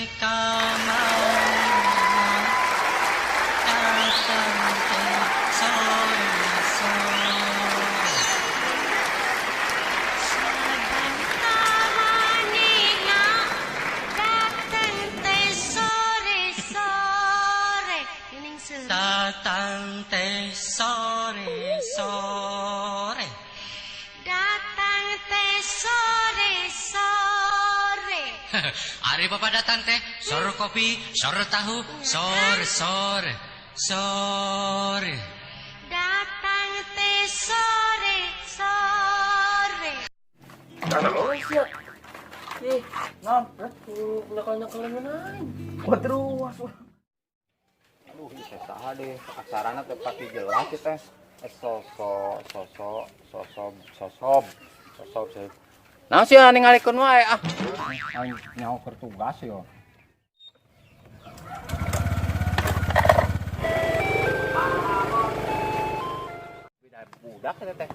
Ka mana datang teh sore sore. Sabantamanina datang teh sore sore. Datang teh sore sore. Datang teh sore sore. Ari bapak datang teh sore kopi, sore tahu, sore sore sore. Datang teh sore sore. Ih, ngampret tuh nyekal-nyekal aing. Terus. Aduh, bisa saha deh. Aksarana teu pati jelas ieu teh. So so so so so sosob sosob sih. Naon sih ningalikeun wae ah. Aing nyaho keur tugas yo. Beda budak eta teh.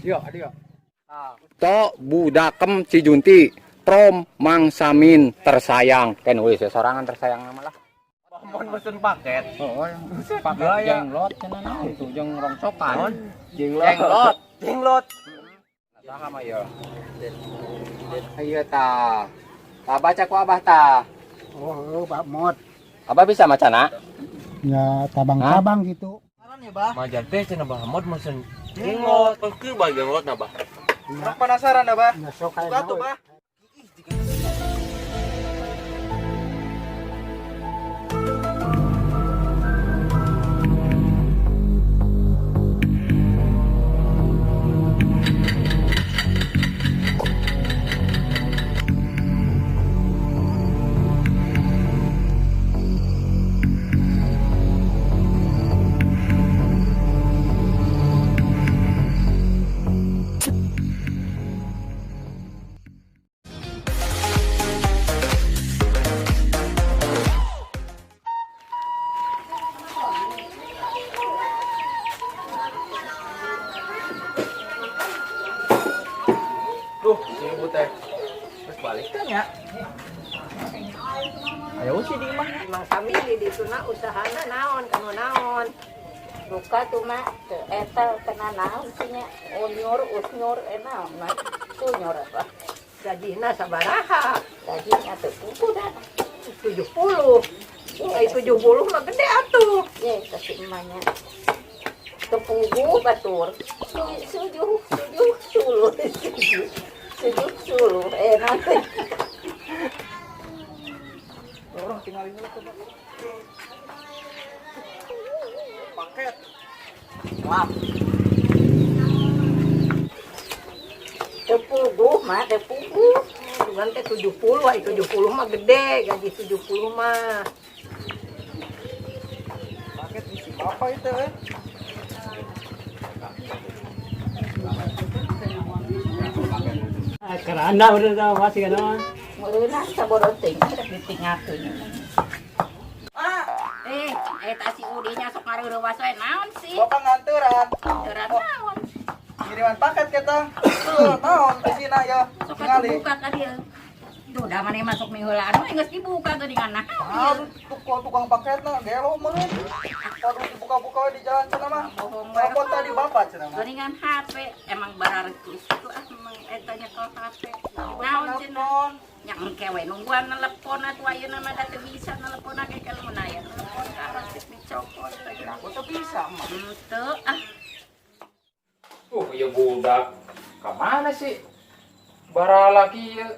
Yo, aduh yo. To budakem Cijunti prom Mang Samin tersayang. Kan nulis ya sorangan tersayang nama lah. Mun mesen paket. Oh, paket jenglot cenah naon tuh jeung rongsokan. Jenglot. Jenglot. Saha mah ieu? Ieu tah. Tah baca ku Abah tah. Oh, Pak Mot. Abah bisa macana? Ya, tabang-tabang gitu. Saran ya, Bah. Majan teh cenah Bah Mod mesen jenglot. Keur bae jenglot na Bah. Urang penasaran dah, Bah. Ya, sok Buka tuh, Bah. Duh, si ibu teh. Terus balik kan ya? Ayo sih di imah. Mang Samili di tuna usahana naon kanu naon. Buka tuh mak, eta kena naon sih nya, unyur usnyur naon mak, sunyor apa? Gajina sabaraha? Gajinya teu pupu dah. 70. Ai 70 mah gede atuh. Ye, kasih emaknya. Tepugu batur. Sujuh, sujuh, suluh. Sujuh, suluh. Nanti. Orang tinggalin dulu tuh, Pak. Paket. Lap. Tepugu mah, tepugu. Cuman teh 70, ai 70 mah gede, gaji 70 mah. Paket isi bapak itu, eh. Karena udah tahu masih kan. Meureunah saboroting rek ditinggalkeun. Ah, Eta si Udinya sok ngareureuwas we naon sih? Bapak nganteran. Nganteran naon? Kiriman paket kita. Tuh, naon isina ya. Sok atuh Tingali. buka ka dieu. Tuh da maneh masuk miheulaan we geus dibuka geuningan naon Ah, ieu. tukang paketna gelo meureun. Waduh dibuka-buka we di jalan cenah mah. Bohong we. Telepon tadi bapak cenah mah. Geuningan HP emang barareukeus kitu ah emang eta nyekel HP. Naon cenah? Telepon. Nya engke we nungguan nelepon atuh ayeuna mah da teu bisa nelepon ge kalau mun aya nelepon ka arah dicopot. Aku teu bisa mah. Henteu ah. Ieu budak. Ka mana sih? Bara lagi ieu.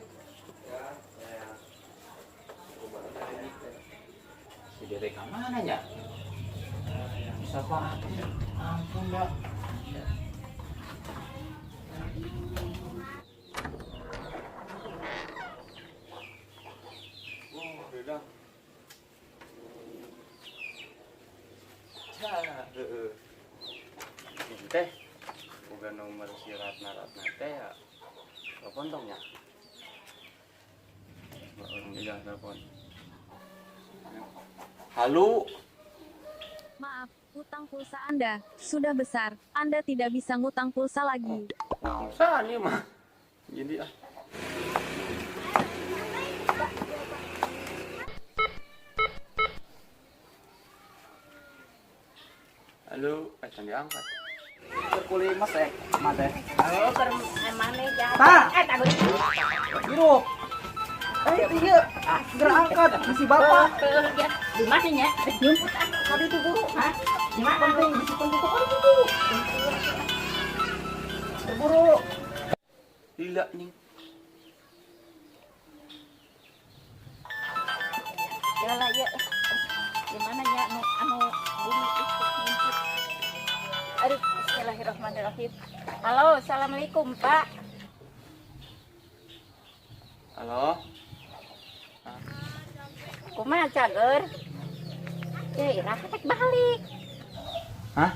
Si Dede ka mana nya? Bisa apa? Ampun dah. Teh, boga nomor si Ratna Ratna teh ya. Telepon dong ya. Orang juga telepon. Halo. Maaf, utang pulsa Anda sudah besar. Anda tidak bisa ngutang pulsa lagi. Pulsa nih mah. Jadi ah. Halo, eh can diangkat. Kuli mas eh, mate. Oh, keur maneh jahat. Tah. Eh, tah. Hirup. Eh, iya, segera angkat, misi bapak. Ya, di mana nya? Nyumput ah. Tadi itu buru. Hah? Di mana? Penting, bisi penting tuh kan itu. Buru. Lila nih. Ya lah ya. Di mana nya anu anu bumi itu nyumput. Aduh, bismillahirrahmanirrahim. Halo, assalamualaikum Pak. Halo. Kumaha cager? Ya, iraha rek balik. Hah?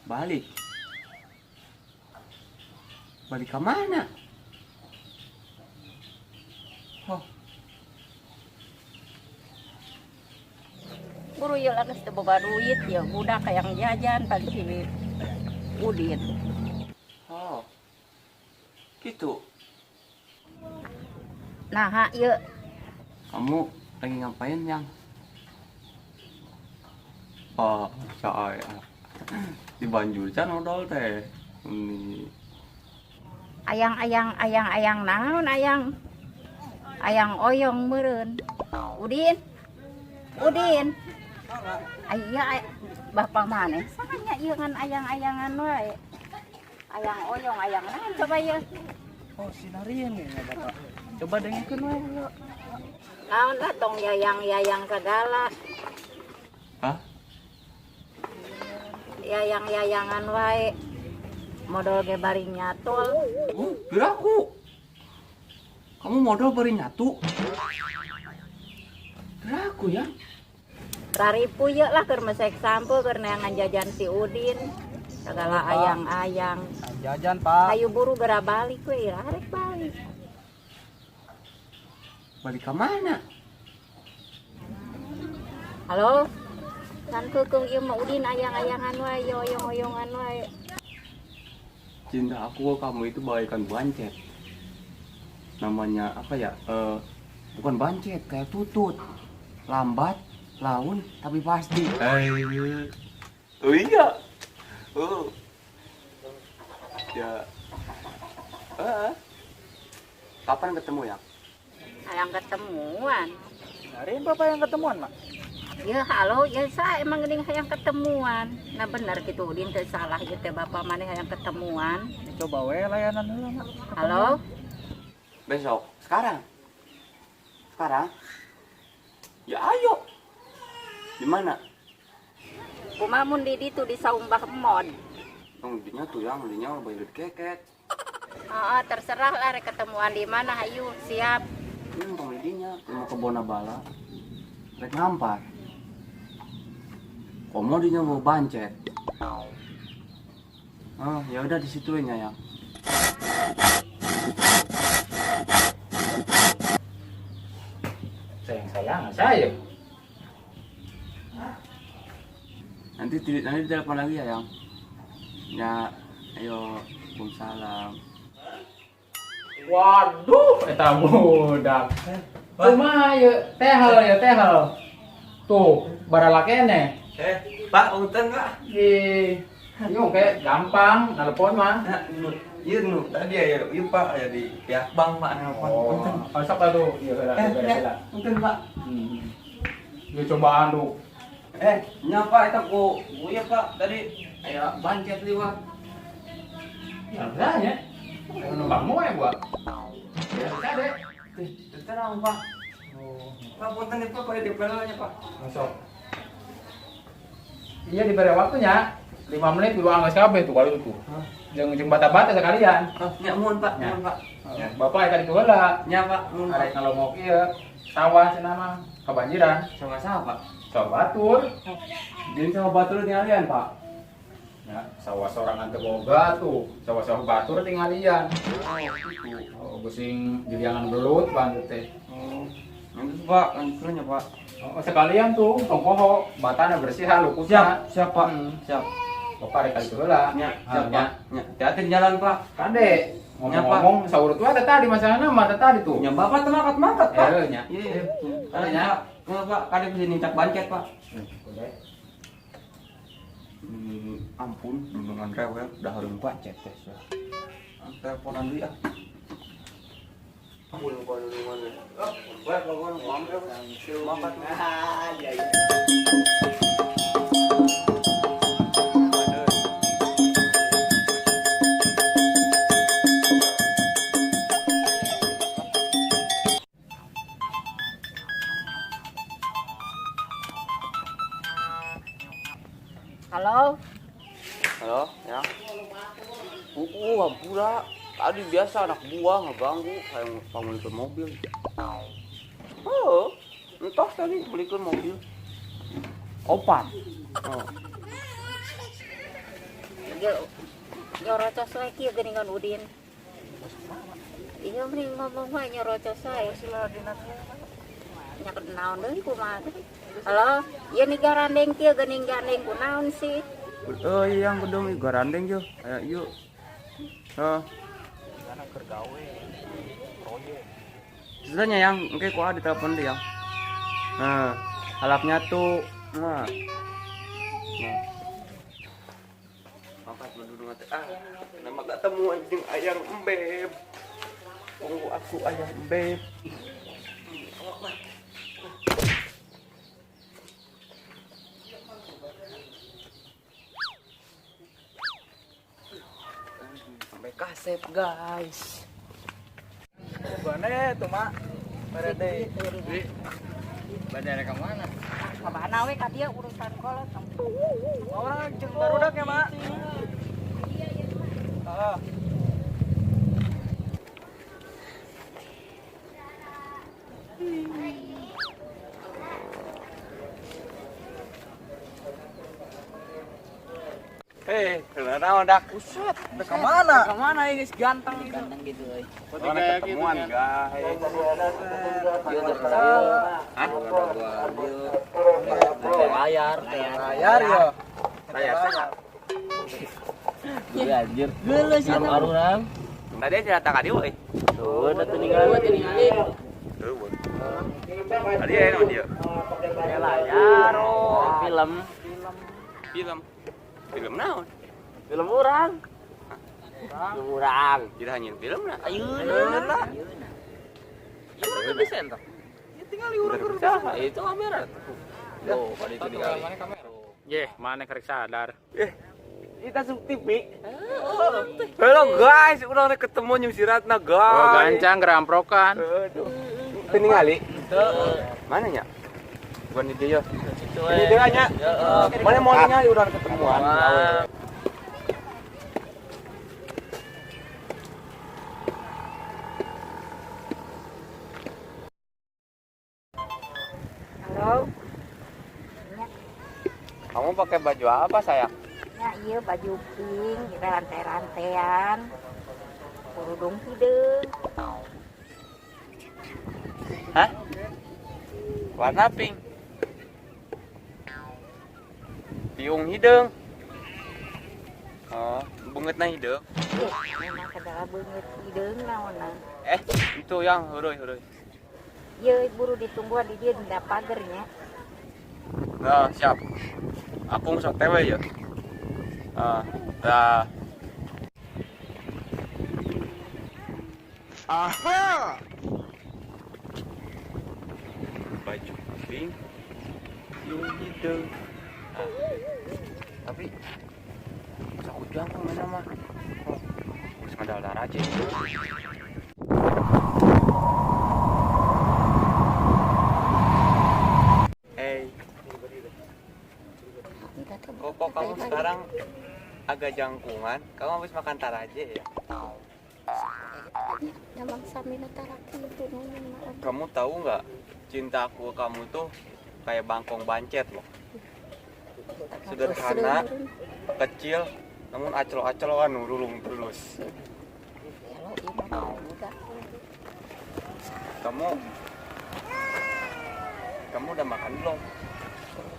Balik? Balik ke mana? Oh, Buru ieu lah geus teu boga duit ya budak hayang jajan tadi si Udin. oh. Gitu. Nah, ieu Kamu lagi ngapain, Yang? Oh, saya di Banjul can odol teh. Ini ayang-ayang ayang-ayang naon ayang? Ayang oyong meureun. Udin. Udin. Aya bapak maneh sanya ieu ngan ayang-ayangan wae. Ayang oyong ayang naon coba ieu? Oh, sinarieun nih ya, bapak. Coba dengekeun we. Naon lah tong yayang-yayang segala. Hah? Yayang-yayangan wae. Modol ge bari nyatul. Oh, piraku. Kamu modal bari nyatu. Piraku ya. Raripu ye lah keur mesek sampo keur neangan jajan si Udin. Segala ayang-ayang. Jajan, Pak. Ayo buru gera balik we, iraha rek balik. Balik ke mana? Halo? Kan keukeuh ieu mah Udin ayang-ayangan wae, oyong-oyongan wae. Cinta aku ke kamu itu bagaikan bancet. Namanya apa ya? Bukan bancet, kayak tutut. Lambat, laun, tapi pasti. Oh iya. Oh. Ya. Kapan ketemu ya? Hayang ketemuan. Sinarieun bapak yang ketemuan, Mak. Ya halo, ya sa emang geuning hayang ketemuan. Nah bener gitu Udin teu salah ieu teh bapak maneh hayang ketemuan. Coba we layanan heula, Mak. Halo? Besok. Sekarang. Sekarang? Ya ayo. Di mana? Kumaha mun di ditu di saung Mbah Emon? Yang dinya tuh yang dinya bayar keket. Heeh, terserah lah rek ketemuan di mana hayu, siap. Ini tong dinya mau ke Bonabala. Rek ngampar. Komo dinya mau bancet. Ah, ya udah di situ nya ya. Sayang saya. Nanti nanti telepon lagi ya, Yang. Ya, ayo, Waalaikumsalam. Waduh, eta budak. Kumaha ieu? Tehel ya tehel. Tuh, barala keneh. Pak, punten, Pak. Ih, ieu kayak gampang nelpon mah. Iya, nu tadi ya, iya Pak, ya di pihak bank Pak nelpon. Punten. Oh, sok atuh, ieu heula beres heula. Punten, Pak. Ieu cobaan tuh. Nya Pak eta ku ieu Pak tadi aya bancet liwat. Ya udah ya. Ayo numpang moe gua. Ya bisa deh. Terang Pak. Oh, Pak punten ya Pak, pada di nya Pak. masuk. Iya diberi waktunya 5 menit dulu anggas kabeh tuh kalau itu. Jangan jeung bata-bata sekalian. Oh, nya muhun Pak, Ya. muhun Pak. Ya. Bapak ya tadi tuh heula. Nya Pak, muhun Pak. Arek ngalongok ieu sawah cenah mah kebanjiran. Sama siapa Pak? Sawah batur. Jadi sama batur tingalian Pak. Ya, sawah sorangan teu boga tuh. Sawah-sawah batur tinggalian. Oh, gitu. Oh, gesing jiliangan belut banget teh. Oh, lanjut Pak, lanjut nya Pak. Oh, sekalian tuh tong poho, batana bersih lukusna. Siap, siap Pak. Hmm. Siap. Bapak rek kali heula. Nya, Ah, siap nya. Pak. Nya, hati-hati di jalan Pak. Kade. Ngomong-ngomong saurut wae tadi masalahna mah tadi tuh. Nya bapak teu makat-makat, Pak. Eh nya. Iya. Nya. Pak, kade bisa nincak bancet, Pak. Ampun, dundungan rewel, dah harus bancet teh. Teleponan deui ah. Ampun kok dundungan. Ah, bae kawan mampir. Makat. Ah, iya iya. Halo. Halo, ya. Hampura. Tadi biasa anak buah ngeganggu, saya belikan mobil. Oh, entah tadi belikan mobil. Opat. Oh. Nyorocos wae kieu geuningan Udin. Iya mending ngomong wae nyorocos wae. Nya naon deui kumaha teh. Halo, ieu nih garandeng kieu geuning gandeng kunaon sih? Oh, yang gedung ieu garandeng yo. Aya ieu. Heh. Keur gawe proyek. Susahnya yang engke ku di telepon dia. Nah, halapnya tuh. Nah. Nah. Angkat dulu teh. Ah, nama ketemu anjing ayang embeb. Tunggu aku ayang embeb. Sampai kasep, guys. Bane tuh mak. Berede. Bade ka mana? Ka mana we ka dieu urusan kolot. Orang jeung barudak ya, Mak. Heeh. Hei, kenapa dak? Buset, udah kemana? Kemana ya guys, ganteng gitu. Ganteng gitu, euy. Kita ketemuan, guys. Hah? Layar, Layar ya. Layar. Iya anjir. Geuleuh sih arurang. Tadi cerita ka dieu euy. Tuh, da teu ningali. Tadi aya naon dieu? Layar, oh, film. Film. Film naon? Film urang. Film urang. Tidak hanya film lah. Ayeuna. Ayeuna bisa entar. Ya tinggal urang keur usaha. Itu kamera. Tuh, pada itu ningali. Yeh, mana kerek sadar. Kita sub TV. Halo guys, udah ketemu nyum si Ratna guys. Oh, gancang geramprokan. Aduh. Teu ningali. Mana nya? Bukan di dia. Ini dia nya. Mana mau ningali udah ketemuan. Halo. Kamu pakai baju apa sayang? Ya iya baju pink, rantai-rantaian, kerudung hideung. Hah? Warna pink. Piung hideung. Oh, beungeutna hideung. Memang segala beungeut hideung naonna. Itu yang heureuy-heureuy. Ieu buru ditungguan di dieu dina pagernya. Nah, siap. Aku sok tewe ya. Ah, dah. Aha. Baju pink, piung hideung. Ah, tapi masa aku jangkung mana mah? Oh, harus ngandal darah aja. Hey, kok kamu sekarang agak jangkungan? Kamu habis makan taraje ya? Kamu tahu nggak, cinta aku ke kamu tuh kayak bangkong bancet loh. Sederhana, kecil, namun acel-acelan nurulung terus. Kamu udah makan belum?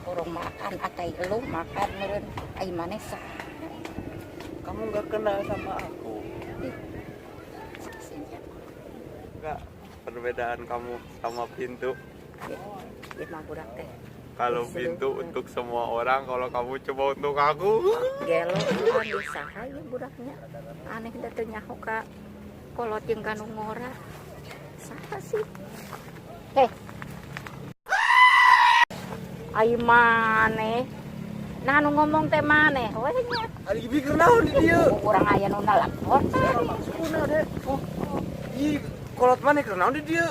Kurang makan, atai lu makan meureun ai maneh sah. Kamu nggak kenal sama aku. Perbedaan kamu sama pintu? Ieu mah budak teh. Kalau pintu untuk semua orang, kalau kamu coba untuk aku. Gelo kan di saha ieu budaknya. Aneh da teu nyaho ka kolot jeung ka nu ngora. Saha sih? Eh. Ai maneh. Nah, nu ngomong teh maneh we nya. Ari Bibi keur naon di dieu? Urang aya nu nalapor tadi. Maksudna, Dek. Oh. Ih, kolot maneh keur naon di dieu?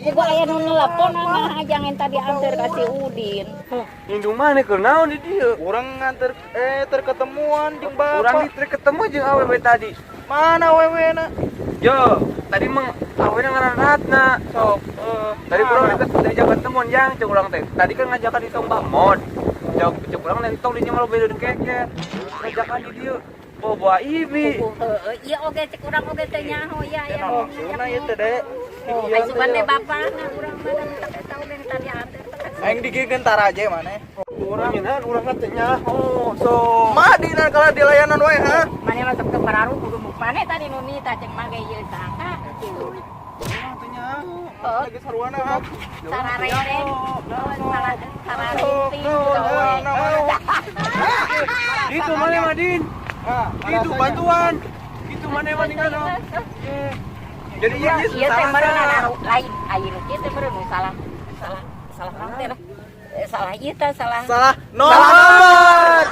Kudu aya nu nelpon nah jangan tadi anter ka si Udin. Indung maneh keur naon di dieu? Urang nganter terketemuan jeung bapak. Urang di ketemu jeung awewe tadi. Mana awewe na? Yo, tadi mah awena ngaran Ratna, sok. Tadi urang deket diajak ketemuan yang cek urang teh. Tadi kan ngajakan di tong Bamod. Cek cek urang nentong di mah beda keket. Ngajakan di dieu. Bawa ibi. Heeh, ieu oge cek urang oge teu nyaho ya aya nu Maksudna ieu teh, Dek. Oh, ai sugan teh bapana urang mah da minta eta oge tadi anter. Aing digigieun taraje maneh. Urang nyeunaan urang teh nyaho. So. Mah dina kalah di layanan wae ha. Maneh masuk ke pararu kudu maneh tadi nu nita cek mage ieu saha kitu. Urang teh nyaho. Oh. Lagi saruana ha. Sararereng. Oh, salah sararinting gitu we. Itu mana Madin? Itu bantuan. Itu mana Madin kan? Jadi iya Ieu teh meureun anu lain aya nu kieu teh meureun nu salah salah salah naon teh lah. Eh, salah ieu teh salah. Salah nomor.